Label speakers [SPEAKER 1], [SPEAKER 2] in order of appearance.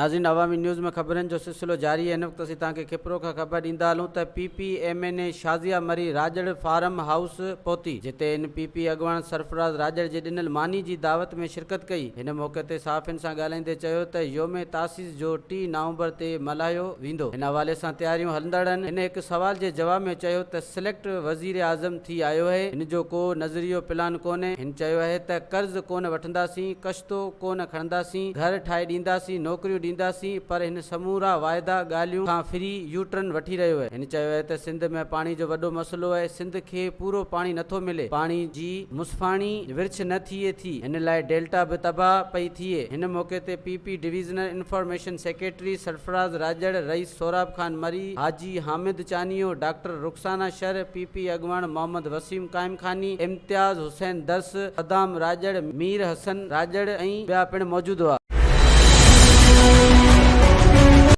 [SPEAKER 1] ناظرين عوامي نيوز ۾ خبرن جو سلسلو جاري آهي هن وقت اسين توهان کي کپرو کان خبر ڏيندا هلون ته P P M N A Shazia Marri Rajar farm house پهتي جتي هن پي پي اڳواڻ سرفراز راڄڙ جي ڏنل ماني جي دعوت ۾ شرڪت ڪئي هن موقعي تي صحافين سان ڳالهائيندي چيو ته يوم تاسيس جو ٽي نومبر تي ملهايو ويندو هن حوالي سان تياريون هلندڙ آهن هن هڪ سوال جي جواب ۾ چيو ته سليڪٽ وزير اعظم ٿي آيو اهي هن جو ڪو نظريو پلان ڪونهي هن چيو اهي ته قرض ڪونه وٺنداسين قشتو ڪونه کڻنداسين، گهر ٺاهي ڏينداسين، نوڪريون ڏينداسين پر هن سمورا واعدا ڳالهيون کان ڦري يو ٽرن وٺي رهيو اهي. هن چيو اهي ته سنڌ ۾ پاڻي جو وڏو مسئلو اهي، سنڌ کي پورو پاڻي نٿو ملي، پاڻي جي مصفاڻي ورڇ نه ٿئي ٿي، هن لاء ڊيلٽا به تباهه پئي ٿئي. هن موقعي تي P P divisional information secretary Sarfraz Rajar, Rais Sohrab Khan Marri, Haji Hamid Chanio, doctor Rukhsana Shar, P P اڳواڻ محمد وسيم قائمخاني، امتياز حسين درس، صدام راڄڙ، مير حسن راڄڙ ۽ ٻيا پڻ موجود هئا.